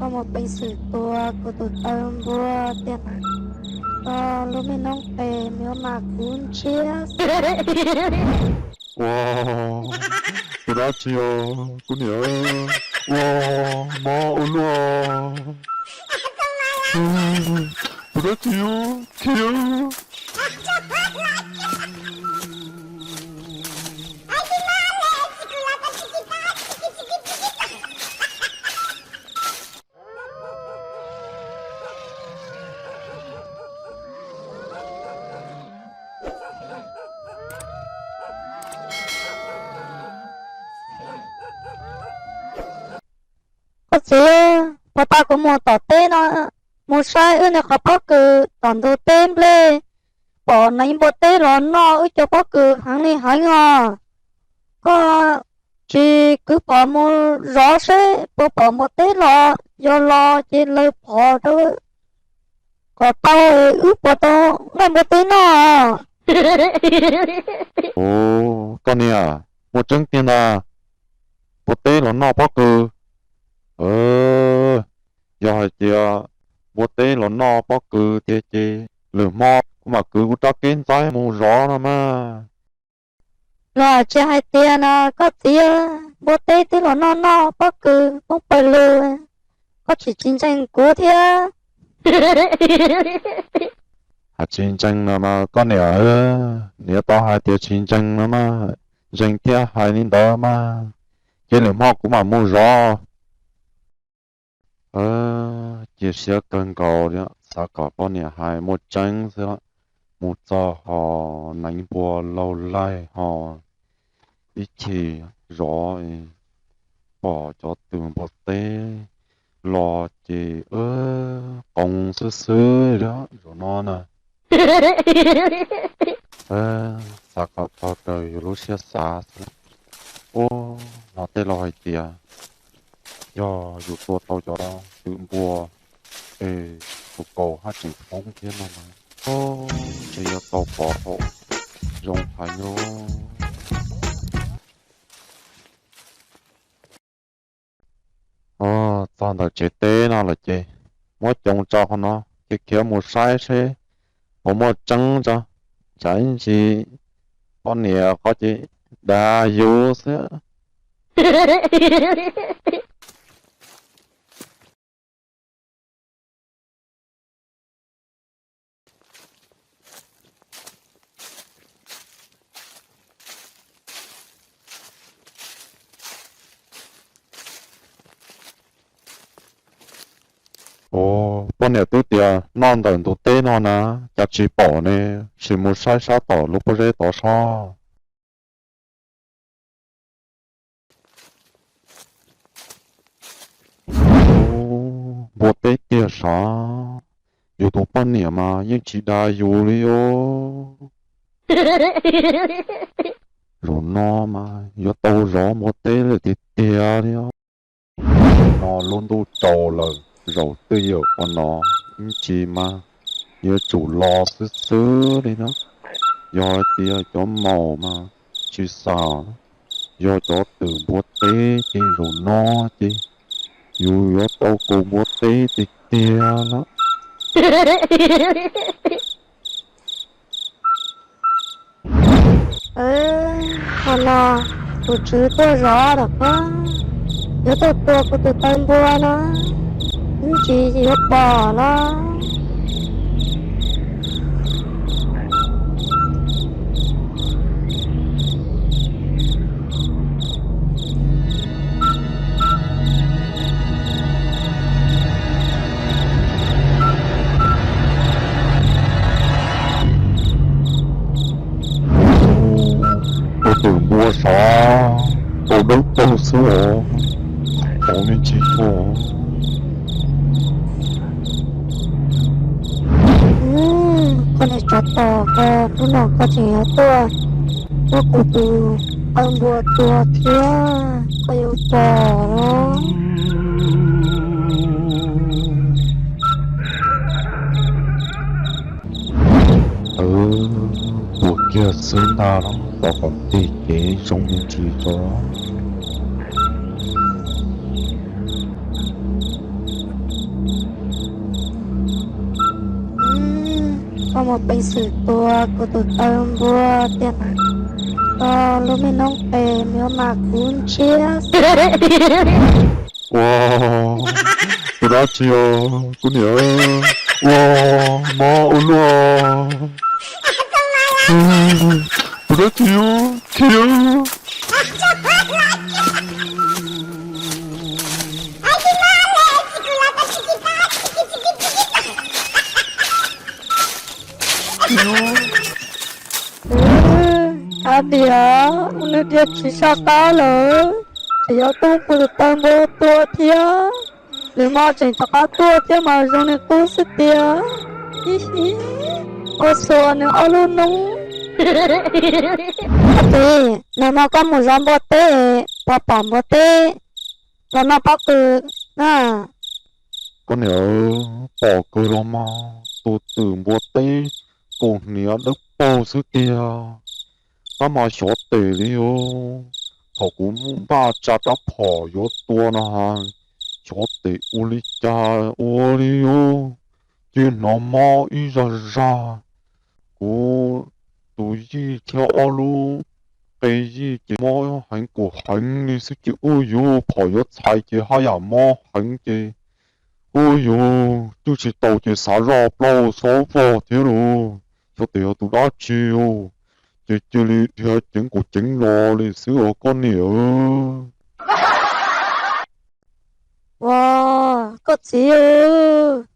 koj muaj peev xwm tua kuv tus taw npua tiag na, koj lub me noob qes me ua mas kuv ntshiab xwb. Ua, tus dab tsi os kuv niam, ua, mob ua luaj, tus dab tsi os khiav. Koj txiv, puag ta kuv mus tom teb no, mus saib wb niag qhov pob kws tom ntug teb nplej, pom neev npua teb los noj wb cov pob kws heev li heev os. Koj tsis kwv pom mus zov seb puas pom npua teb los, yog los ces lawv phov rau kom tau, wb puas tau nqaij npua teb noj. Ua, koj niam, muaj tseeb tiag ntag, npua teb los noj pob kws. Yog hais tias npua teb los noj pob kws tiag ces lwm hmo kuv mam kwv kuv rab keb ntxaib mus zov no mas. Los tsis hais tias na koj txiv, npua teb twb los noj noj pob kws poob pawg lug, koj tsis tsis ntseeg kuv thiab. Hais tsis ntseeg no mas koj niam, niam tau hais tias tsis ntseeg no mas, ntseeg thiab hais li ntawd mas, ces lwm hmo kuv mam mus zov. Cia siab kawg nkaus li, xav kom poj niam hais muaj tseeb xwb. Mus txog ho neev npua laug laig ho ib chim zov pom cov twm npua teb los ces qoos xwb xwb li zaum no na. Xav kom txog raws yus lub siab xav xwb. Ua, no tej laus hais tias yog yus tua tau cov twm npua es tus kaus haj tseem poob thiab no mas, ntshe yuav tau pov haum zoo heev li. Txog ntawm tsev teb no lawm ces muab coos tso qhov no, khiav khiav mus saib seb puas muaj tseeb tso, tsam ib ntsis poj niam qhov ces dag yus xwb. Ua, poj niam twb tias noj ntawm ntug teb no na, cas tsis pom ne, sim mus saib sab tom lub pob zeb tod sob. Npua teb tiag sav, yus tus poj niam mas yeej tsis dag yus li os. Zaum no mas yuav tau zov npua teb lawm tiag tiag li os. No lub ntuj tsaus lawm, zaum twj ywm qhov no, ib ntsis mas yuav tsum los xwb xwb li na. Yog hais tias cov maum mas tsis xam, yog cov twm npua teb ces zaum no ces yus yuav tau kaus npua teb tiag tiag na. Qhov no tus tswv tuaj zov tom qab, yuav tuaj tua kuv tus taw npua no, ib ntsis yuav pom los. Tus twm npua sov, tus dawb paug xwb os, tus me ntsis tuaj. Koj niag tsov tom, koj hnub no koj tseem yuav tuaj muab kuv tus taw npua tua thiab, koj yuav pom los. Ua kiag xwb ntag los, tos kom tig kev zoo me ntsis tso. Muaj peev xwm tua kuv tus taw npua tiag na. Koj lub me noob qes me ua mas kuv ntshiab. Ua, tus dab tsi os kuv niam? Ua, mob ua luaj. Tus dab tsi os khiav? Ab diav, ua nws diav tsis sab qab lawm, tseem yuav tuaj pw taw npua tua thiab. Nws mas tseem rov qab tuaj thiab mas zoo li qub xwb tiag. Ib ib, ua xua nws ob lub noob. Txiv, nag hmo koj mus zov npua teb, pov pom npua teb los noj pob kws na. Koj niam, pom kawg los mas, tus twm npua teb kaus hniav dawb paug xwb tiag. Tab mas xyov tes li os. Thaum kuv npaj tsa rab phom yuav tua no ha, xyov tes ua li cas ua li os, cia hnov mob ib zag zag. Kuv tus yij thiab ob lub qe yij ces mob heev kuv heev li xwb ces ua yus phom yuav txhais ces haj yam mob heev ces ua yus cwj tsis tau ces xav zoj plaub xob vog thiab lauj. Xyov tes yog tus dab tsi os, ces cia li dhia ceev kaum ceev los li xwb os koj niam. Ua, koj txiv,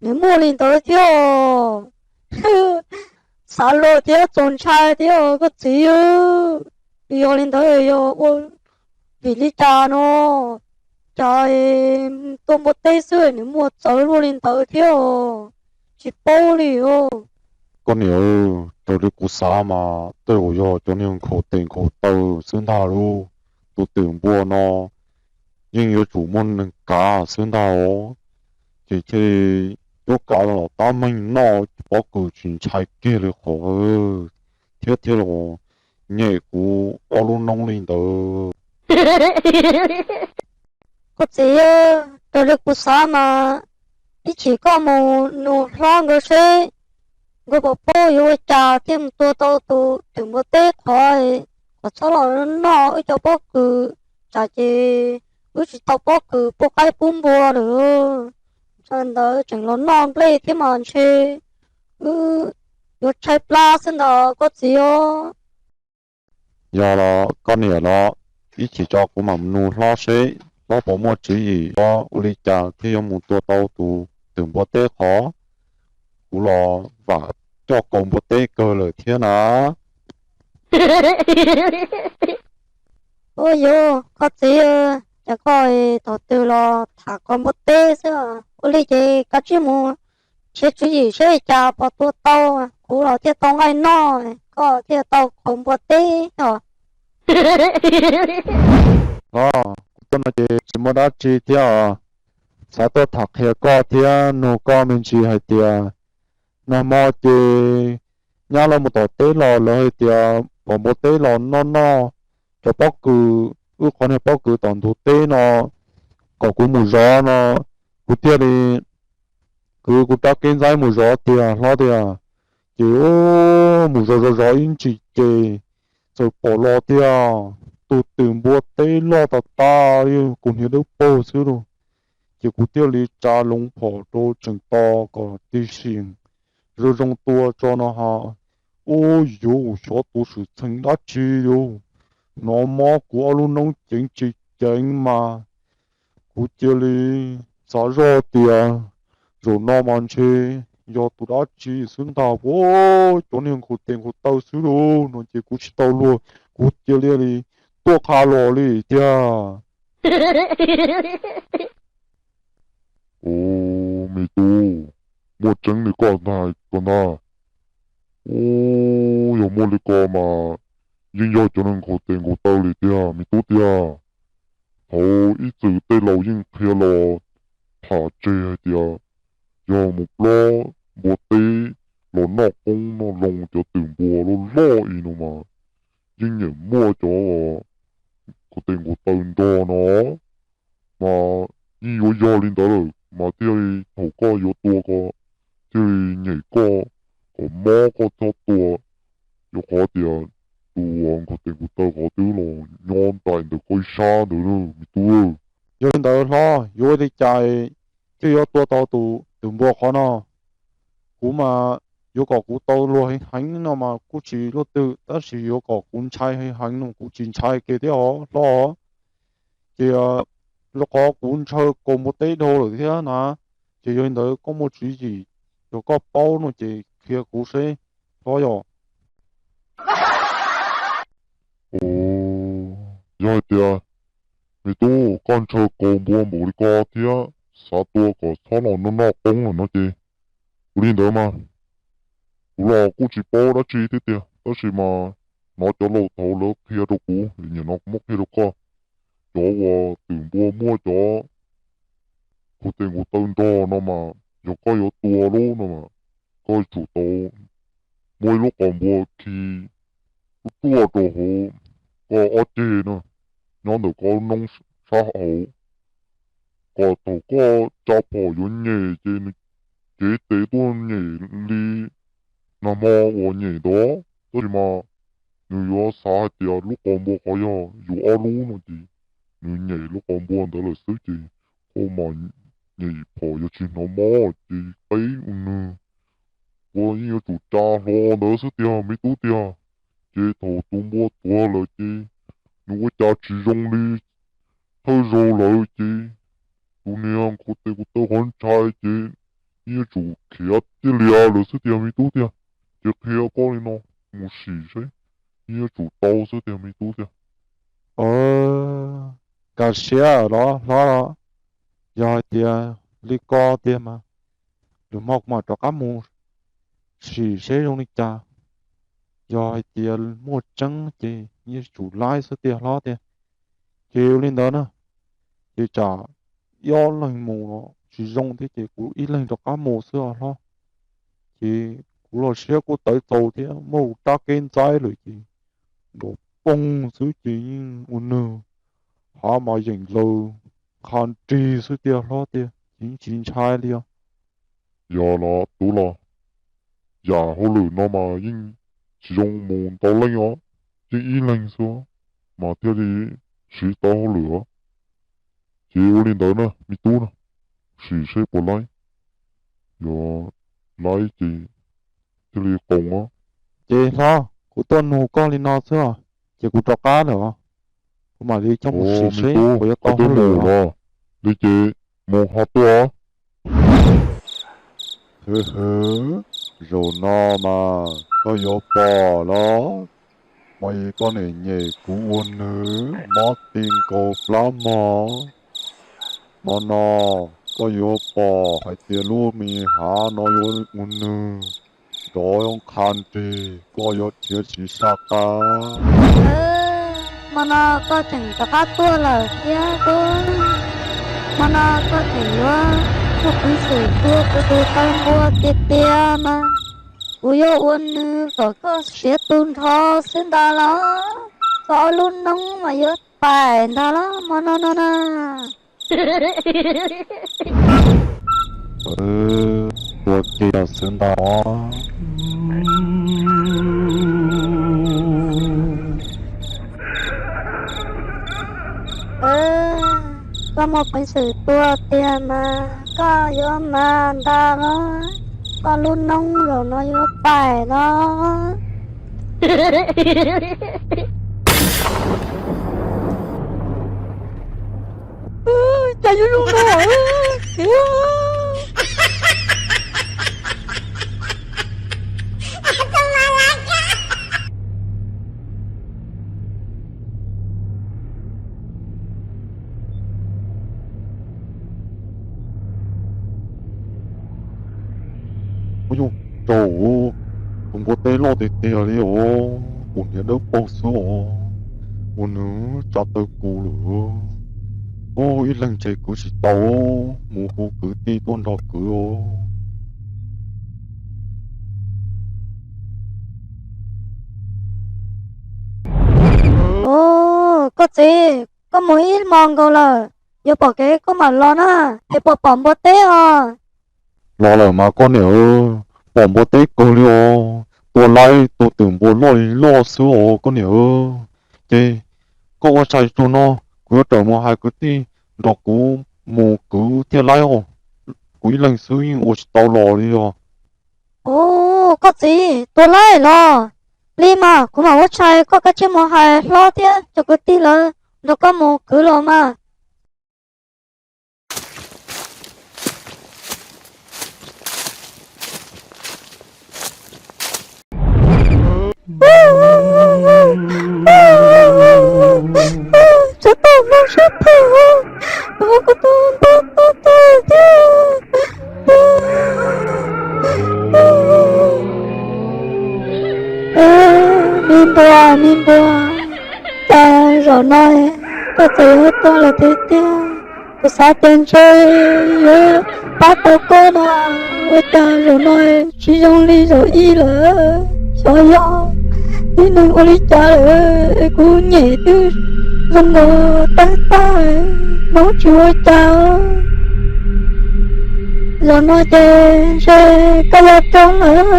nws muaj li ntawd thiab os. Xav luag thiab txaus ntshai thiab os koj txiv. Yog li ntawd yog ua vim li cas no, cas tua npua teb xwb nws muaj txawv luaj li ntawd thiab os, tsis paub li os. Koj niam, raws li kuv xav mas tej zaum yog cov niag nkhaus tes nkhaus taw xwb ntag lauj. Tus twm npua no yeej yuav tsum muaj neeg kav xwb ntag os. Ces thiaj li yuav kav los tab meeg noj pob kws tsis ntshai kiag li qhov thiab thiab los nyem kuv ob lub noob li ntawd. Koj txiv, raws li kuv xav mas ib chim koj mus nug hlob nkawd seb nkawd puas paub yuav ua cas thiaj mus tua tau tus twm npua teb qhov, kom txhob los noj wb cov pob kws, tsam ces wb tsis tau pob kws pub qaib pub npua lawm. Ntawd tseem los noj nplej thiab mas ntshe wb yuav tshaib plab xwb ntag koj txiv os. Yog los koj niam los, ib chim tso kuv mam nug hlob seb hlob puas muaj tswv yim ua li cas thiaj yuav mus tua tau tus twm npua teb qhov. Kuv los vam coj kaus npua teb kawg lawm thiab na. Ua yus koj txiv, cas koj thaum twg los tham kaus npua teb xwb. Ua li ces koj tsij mus nrhiav tswv yim seb cas puas tua tau, kuv los thiaj tau nqaij noj, koj thiaj tau kaus npua teb os. Los, kuv tuaj no ces tsis muaj dab tsi thiab os. Xav tuaj tham qhia koj thiab nug koj me ntsis hais tias nag hmo ces nyab lawv mus tom teb los lawv hais tias pom npua teb los noj noj cov pob kws, wb qhov niag pob kws tom ntug teb no, kom kuv mus zov no. Kuv thiaj li kwv kuv rab keb ntxaib mus zov tiag hlob tiag. Ces mus zov zov zov ib ntsis ces txawm pom los tiag, tus twm npua teb loj tas tas li, kaus hniav dawb paug xwb lauj. Ces kuv thiaj li tsa loo phom rau tseem tos kom tig sim zoo zoo tua tso no ha. Ub, yuav xyov tua swm txheej dab tsi yus, hnov mob kuv ob lub noob ceev tsis ceev mas kuv cia li xav zoj tias zaum no mas ntshe yog tus dab tsi xwb ntag, cov niag nkhaus tes nkhaus taw xwb lauj no ces kuv tsis tau luag, kuv cia li li tuaj qha los li tiag. Ub, me tub, muaj tseeb li koj hais ko ntag. Ub, yog muaj li ko mas yeej yog cov neeg nkhaus tes nkhaus taw li tiag me tub tiag. Thaum ib txwm tej laus yeej qhia los tham tseg hais tias yog mus plob npua teb los noj qoob noj loo cov twm npua loj loj li no mas yeej nyiam muaj cov nkhaus tes nkhaus taw nrog no. Mas yeej yuav yog li ntawd lawm mas thiaj li thaum koj yuav tua ko thiaj li nyem koj kom mob koj txhob tua, rau qhov tias tus uas nkaug tes nkaug taw qhov twb los nyob nraim ntawm koj ib sab ntawd na me tub. Yog li ntawd hlob, yuav ua li cas thiaj yuav tua tau tus twm npua qhov no? Kuv mas yuav kom kuv tau luag heev heev no mas kuj tsis luaj twg, tab sis yuav kom kuv ntshai heev heev no kuv tsis ntshai kiag thiab os hlob. Ces rau qhov kuv ntshaw kaus npua teb dhau lawm thiab na. Ces yog li ntawd koj muaj tswv yim, yog koj paub no ces qhia kuv seb hlob yom. Yog hais tias me tub koj ntshaw kaus npua npaum li ko thiab xav tua kom txhob los noj noj qoob lawm no ces ua li ntawd mas kuv los kuj tsis paub dab tsi thiab tiag, tab sis mas hnov cov laus thaud lawv qhia rau kuv, nyiam no kuv muab qhia rau koj. Cov uas twm npua muaj cov nkaug tes nkaug taw nrog no mas yog koj yuav tua lub no mas koj yuav tsum tau muab ib lub qos npua khi ruaj ruaj rau hauv koj ob ceg no, nyob ntawm koj noob sab hauv, kom thaum koj tsa phom yuav nyem ces nws cev tes tuaj nyem li nag hmo uas nyem ntawd. Tab sis mas nws yuav xav hais tias lub qos npua qhov yog yus ob lub no ces nws nyem lub qos npua ntawd lawm xwb ces koj mam nyem phom yuav tsis hnov mob ces qeb ua nws. Koj yeej yuav tsum tsa hlo ntawd xwb tiag me tub tiag. Ces thaum tus npua tuag lawm ces nws ua cas tsis zoo li thawj zaug lawm ces tus niag nkaug tes nkaug taw qhov ntshai ces yeej yuav tsum khiav tij lias lawm xwb tiag me tub tiag. Ces qhia koj li no mus sim seb, yeej yuav tsum tau xwb tiag me tub tiag. Nkag siab los hlob los, yog hais tias li ko tiag mas lwm hmo kuv mam rov qab mus sim seb zoo li cas. Yog hais tias muaj tseeb ces yeej tsum laib xwb tiag hlob tiag. Ces ua li ntawd na, ces tsam ib ob leeg mus los tsis zoo thiab ces kuv ib leeg rov qab mus xwb os hlob. Ces kuv los siab kuj tawv txaus thiab muaj kuv rab keb ntxaib lawm ces nrov poog xwb ces yeej ua nws hav mas yeem laws qha nrig xwb tiag hlob tiag ces yeej tsis ntshai li os. Yog los tub los, yam hauj lwm no mas yeej tsis zoo mus ntau leej os, yeej ib leeg xwb mas thiaj li siv tau hauj lwm os. Ces ua li ntawd na me tub na, sim seb puas laib, yog laib ces thiaj li qoos os. Ces hlob, kuv tuaj nug koj li no xwb os, ces kuv rov qab lawm os. Kuv mam li coj mus sim seb puas yuav tau hauj lwm los. Li ces mus ho tuaj. Hwv hwv, zaum no mas koj yuav pom los, mas koj niam nyem kuv ua nws mob ti nkaus plab mog. Hmo no koj yuav pom hais tias lub me hav no yuav ua nws nrov qha nrig, koj yuav khiav tsis saj qab. Hmo no koj tseem rov qab tuaj lawm thiab tub. Hmo no koj tseem yuav muaj peev xwm tua kuv tus taw npua tiag tiag mas kuv yuav ua nws kom koj siav tu nrho xwb ntag los, koj ob lub noob mas yuav pais ntag los hmo no no na. Ua kiag xwb ntag os. Koj muaj peev xwm tua tiag mas koj yuav mas ntag los, koj lub noob zaum no yuav pais los. Cas yuav zoo no? Ua yog, raug, tus npua teb loj tiag tiag li os, kuv hniav dawb paug xwb os, ua nws tsa taw kuv lawm. Ib leeg ces kwv tsis tau, mus hu kwv tij tuaj nrog kwv os. Koj txiv, koj mus ib hmo nkaus lawm, yuav pom kev koj mam los na, es puas pom npua teb os? Los lawm mas koj niam, pom npua teb kawg li os, tua laib tua twm npua loj li loj xwb os koj niam. Ces koj ua tshais tsuag no, kuv yuav rawm mus hais kwv tij nrog kuv mus kwv thiaj laib os. Kuv ib leeg xwb yeej ua tsis tau los li os. Ub, koj txiv, tua laib los? Li mas kuv mam ua tshais, koj kav tsij mus hais hlob thiab cov kwv tij lawv nrog koj mus kwv los mas. Tsov tom no sab phem, kuv tus npua tub tub thiab. Me npua, me npua, cas zaum no koj txawm yuav tuag lawm tiag tiag? Kuv xav tias ntshe yuav pab tau koj no, ua cas zaum no tsis zoo li zaum ib lawm? Xyov yog tib neeg ua li cas lawm, kuv nyem twb zoo nkaus tag tag, hnub tsis ua cas. Zaum no ces ntshe koj yuav tuag lawm,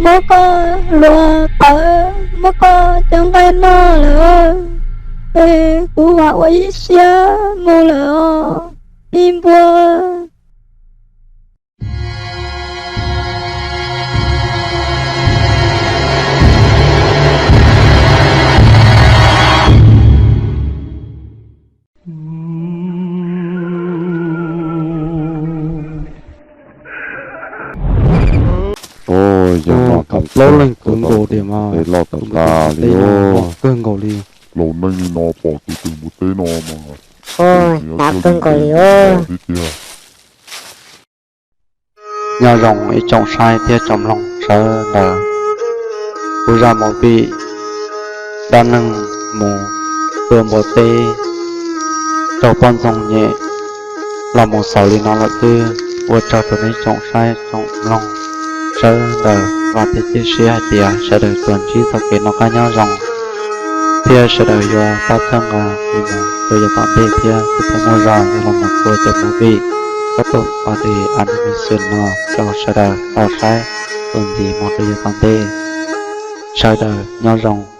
muab koj hluas tawv, muab koj cov nqaij noj lawm, es kuv vam ua ib siab mus lawm os, me npua. Ua, yog no plaub leeg kwv nkaus tiag mas, loj tawm tas li, loj kawg nkaus li. Laus neej li no pom tus twg mus teb no mas, hnav kawg nkaus li os. Nyob zoo ib tsoom saib thiab tsoom mloog sawv daws, kuv zaj movie dab neeg mus tua npua teb raug poj ntxoog nyem los mus xaus li no lawm xwb. Ua tsaug rau nej tsoom saib tsoom mloog sawv daws, vam thiab cia siab hais tias sawv daws tsuas ntsib txoj kev noj qab nyob zoo thiab sawv daws yuav pab txhawb nqa kuv mus rau yav tom ntej thiab kuv pheej muaj zog yuav los mus tua cov movie, koj tus pab di animation no rau sawv daws tau saib txuas ntxiv mus rau yav tom ntej. Sawv daws nyob zoo.